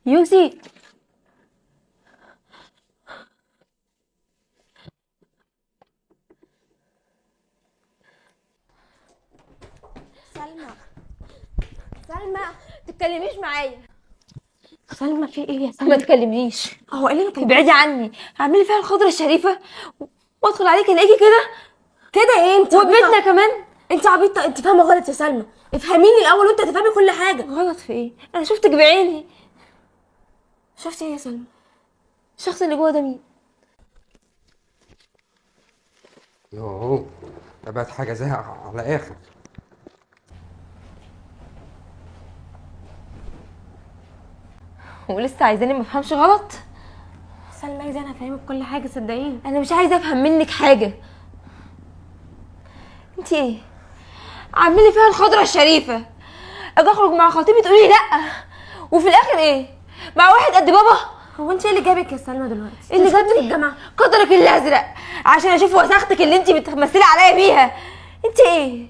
يوسي. سلمى، سلمى، تتكلميش معايا. سلمى في ايه يا سلمى؟ ما تكلمنيش. هو ايه اللي ما كلمنيش؟ ابعدي عني. اعملي فيها الخضرة الشريفة وادخل عليك الاقيكي كده كده. ايه انت وبيتنا كمان. انت عبيطه، انت فاهمه غلط يا سلمى. افهميني الاول وانت هتفهمي كل حاجة. غلط في ايه؟ انا شفتك بعيني. شفتي ايه يا سلمى؟ الشخص اللي جوه ده مين؟ يوه، ده بقت حاجة زهق على اخر. ولسه عايزاني ما افهمش غلط؟ سلمى عايزه انا افهمك كل حاجة، صدقيني. انا مش عايزه افهم منك حاجة. انت ايه عاملي فيها الخضرة الشريفة؟ اجي اخرج مع خطيبي تقولي لا، وفي الاخر ايه؟ مع واحد قد بابا. هو انت ايه اللي جابك يا سلمى دلوقتي؟ ايه اللي جابني الجامعة؟ قدرك الازرق عشان اشوف وساختك اللي انت بتمثلي عليا بيها. انت ايه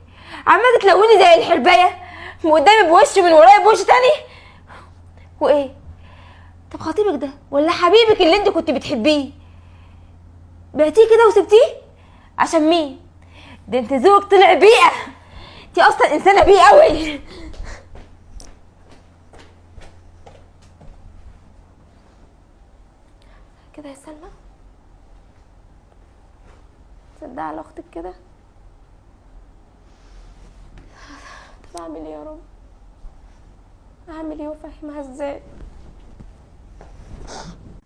عماله تلوني زي الحربايه، من قدامي بوش ومن ورايا بوش تاني؟ وايه؟ طب خطيبك ده ولا حبيبك اللي انت كنت بتحبيه بعتيه كده وسبتيه عشان مين؟ ده انت ذوقك طلع بيئة، انت اصلا انسانه بيئة قوي. كده يا سلمى؟ تصدق على اختك كده؟ طب اعمل ايه يا رب؟ اعمل ايه وافهمها ازاي؟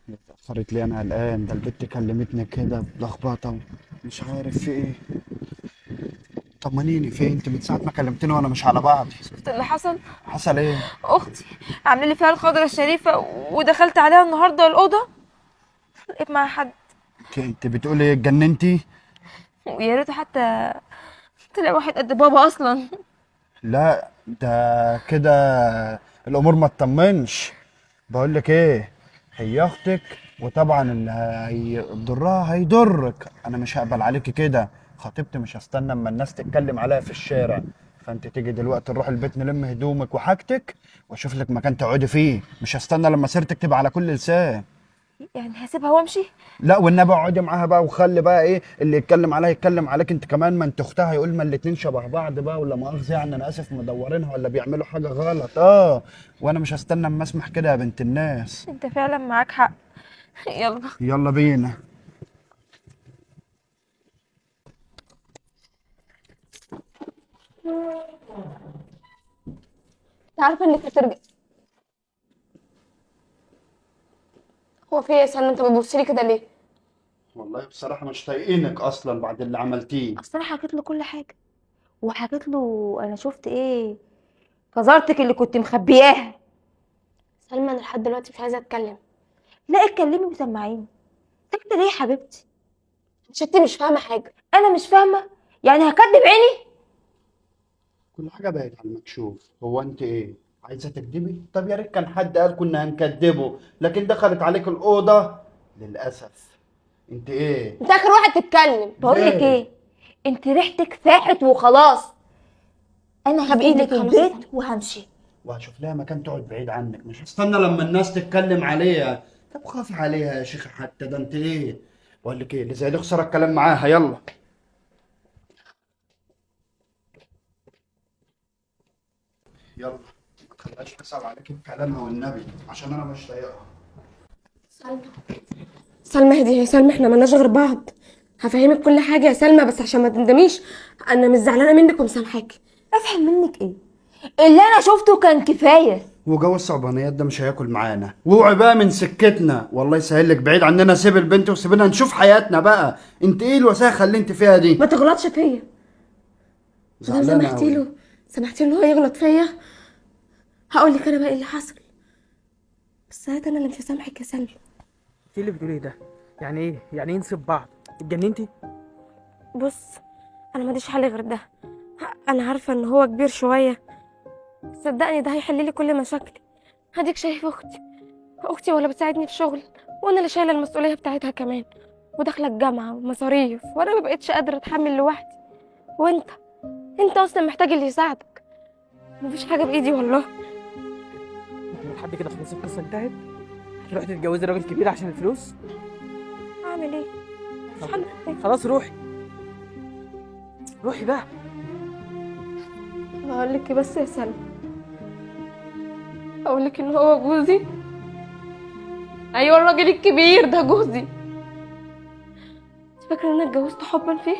اتأخرت ليه؟ أنا قلقان، ده البت كلمتني كده بلخبطة، مش عارف في إيه. طمنيني، في إيه؟ أنت من ساعة ما كلمتني وأنا مش على بعضي. شفت اللي حصل؟ حصل إيه؟ اختي عامله لي فيها الخضرة الشريفة ودخلت عليها النهارده الاوضة لقيت معاها حد. أنت بتقولي إيه؟ اتجننتي؟ ويا ريته حتى طلع واحد قد بابا اصلا. لا ده كده الأمور ما تطمنش. بقول لك إيه، هي أختك وطبعا اللي هيضرها هيضرك، أنا مش هقبل عليكي كده. خطيبتي مش هستنى اما الناس تتكلم عليها في الشارع، فانت تيجي دلوقتي نروح البيت نلم هدومك وحاجتك واشوف لك مكان تقعدي فيه، مش هستنى لما سيرتك تبقى على كل لسان. يعني هسيبها وامشي؟ لا والنبي اقعدي معاها بقى، وخلي بقى ايه اللي يتكلم عليها يتكلم عليك انت كمان، ما انت اختها يقول ما الاتنين شبه بعض بقى، ولا مؤاخذة يعني انا اسف مدورينها ولا بيعملوا حاجة غلط. وانا مش هستنى اما اسمح كده يا بنت الناس. انت فعلا معاك حق. يلا يلا بينا. انت عارفه انك هترجع. هو في ايه يا سلمى؟ انت بتبصي لي كده ليه؟ والله بصراحة مش طايقينك اصلا بعد اللي عملتيه. اصل انا حكيت له كل حاجة، وحكيت له انا شفت ايه، قذارتك اللي كنت مخبياها. سلمى انا لحد دلوقتي مش عايزه اتكلم. لا اتكلمي وسمعيني. ساكته ليه يا حبيبتي؟ انت مش فاهمه حاجة. انا مش فاهمه؟ يعني هكدب عيني؟ كل حاجة بقت على المكشوف. هو انت ايه عايزه تكدبي؟ طب يا ريت كان حد قال كنا هنكدبه، لكن دخلت عليك الاوضة للاسف. انت ايه؟ انت اخر واحد تتكلم. بقول لك ايه، انت ريحتك فاحت وخلاص. انا طب ايدك هسيبك خلاص البيت وهمشي، وهشوف لها مكان تقعد بعيد عنك، مش هستنى لما الناس تتكلم عليها. طب خافي عليها يا شيخه حتى، ده انت ايه؟ بقول لك ايه، اللي زي دي خسارة الكلام معاها. يلا يلا، ما تخليهاش تسأل عليك بكلامها والنبي، عشان انا مش طايقها. سلمى، سلمى اهدي يا سلمى، احنا مالناش غير بعض. هفهمك كل حاجة يا سلمى، بس عشان ما تندميش. انا مش زعلانة منك ومسامحاكي. افهم منك ايه؟ اللي انا شفته كان كفاية. وجو الصعبانيات ده مش هياكل معانا، واوعي بقى من سكتنا، والله يسهل لك بعيد عننا. سيب البنت وسيبنا نشوف حياتنا بقى. انت ايه الوساخه اللي انت فيها دي؟ ما تغلطش فيا. لو زعلانة سمحتي أوي. له، سمحتي له هو يغلط فيا، هقول لك انا بقى ايه اللي حصل. بس ساعتها انا اللي مش هسامحك يا سلمى. ايه اللي بتقوليه ده؟ يعني ايه؟ يعني ايه نسيب بعض؟ اتجننتي؟ بص انا ما عنديش حل غير ده. انا عارفه ان هو كبير شوية، صدقني ده هيحل لي كل مشاكلي. هديك شايف اختي، اختي ولا بتساعدني في شغل، وانا اللي شايله المسؤولية بتاعتها كمان، وداخله الجامعة ومصاريف، وانا ما بقتش قادرة اتحمل لوحدي. وانت انت اصلا محتاج اللي يساعدك. مفيش حاجة بايدي والله. لحد كده خلاص القصة انتهت؟ هتروحي تتجوزي راجل كبير عشان الفلوس؟ اعمل ايه؟ مش حل. خلاص روحي، روحي بقى. اقول لك بس يا سلمى، اقول لك ان هو جوزي. ايوه الراجل الكبير ده جوزي. انت فاكره ان انا اتجوزت حبا فيه؟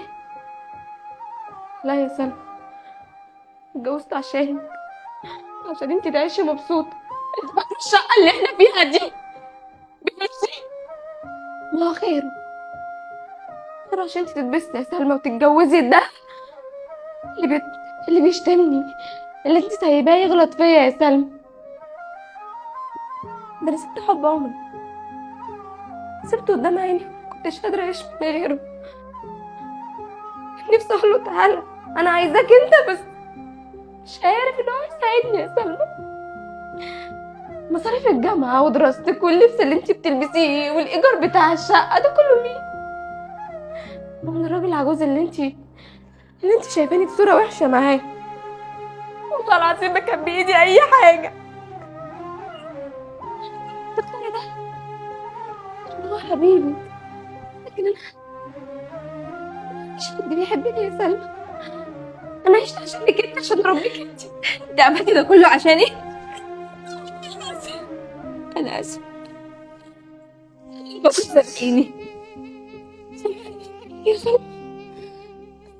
لا يا سلمى، اتجوزت عشانك، عشان انت تعيشي مبسوطة. انت فاكره الشقة اللي احنا فيها دي بفلوسي؟ ما هو خيره، خيره عشان انت تتبسطي يا سلمى وتتجوزي ده اللي بيشتمني، اللي انت سايباه يغلط فيا يا سلمى. ده انا سبت حب عمري، سبته قدام عيني، مكنتش قادرة اعيش من غيره. نفسي اقول له تعالى انا عايزاك انت، بس مش عارف ان هو يساعدني يا سلمى. مصاريف الجامعة ودراستك واللبس اللي انت بتلبسيه والايجار بتاع الشقة ده كله مين؟ من الراجل العجوز اللي انت شايفاني بصورة وحشة معاه. والله العظيم ما كان بايدي اي حاجة. تختاري ده عشان هو حبيبي، لكن انا مش حد بيحبني يا سلمى. انا عشت عشانك انت، عشان اربيك انت. انت عملتي ده كله عشاني؟ انا اسفه، بس سامحيني يا سلمى.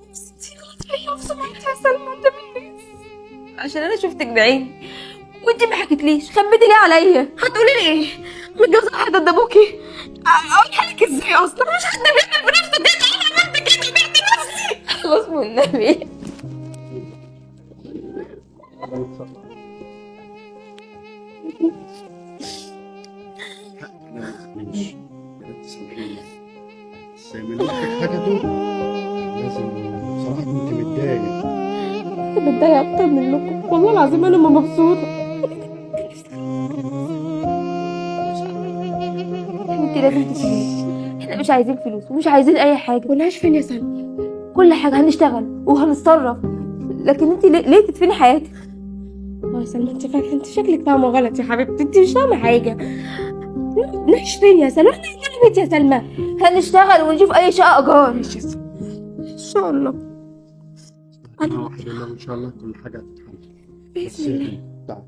انتي غلط فيا وفي سمعتي يا سلمى قدام الناس. عشان انا شفتك بعيني وانت ما حكيتليش، خبيتي ليه عليا؟ هتقولي لي ايه؟ متجوزة واحد قد ابوكي؟ اقولها لك ازاي اصلا؟ مش حد بيعمل في نفسه كده. انا عملت كده، بعت نفسي. خلاص والنبي. ماشي، يا ريت تسامحيني، بس من اللي حكته لازم. بصراحة كنت متضايق. متضايقة اكتر منكم والله العظيم، انا ما مبسوطة. انت لازم تسيبيني، احنا مش عايزين فلوس ومش عايزين اي حاجة. ونعيش فين يا سلمى؟ كل حاجة هنشتغل وهنتصرف، لكن انت ليه تدفني حياتك؟ يا سلمى انت فاكره، انت شكلك فاهمه غلط يا حبيبتي، انت مش فاهمه حاجة. نعيش فين يا سلمى؟ احنا عندنا بيت يا سلمى. هنشتغل ونشوف اي شقه ايجار. ماشي يا سلمى ان شاء الله. انا واحد الله، ان شاء الله كل حاجة هتتحل باذن الله. تعال.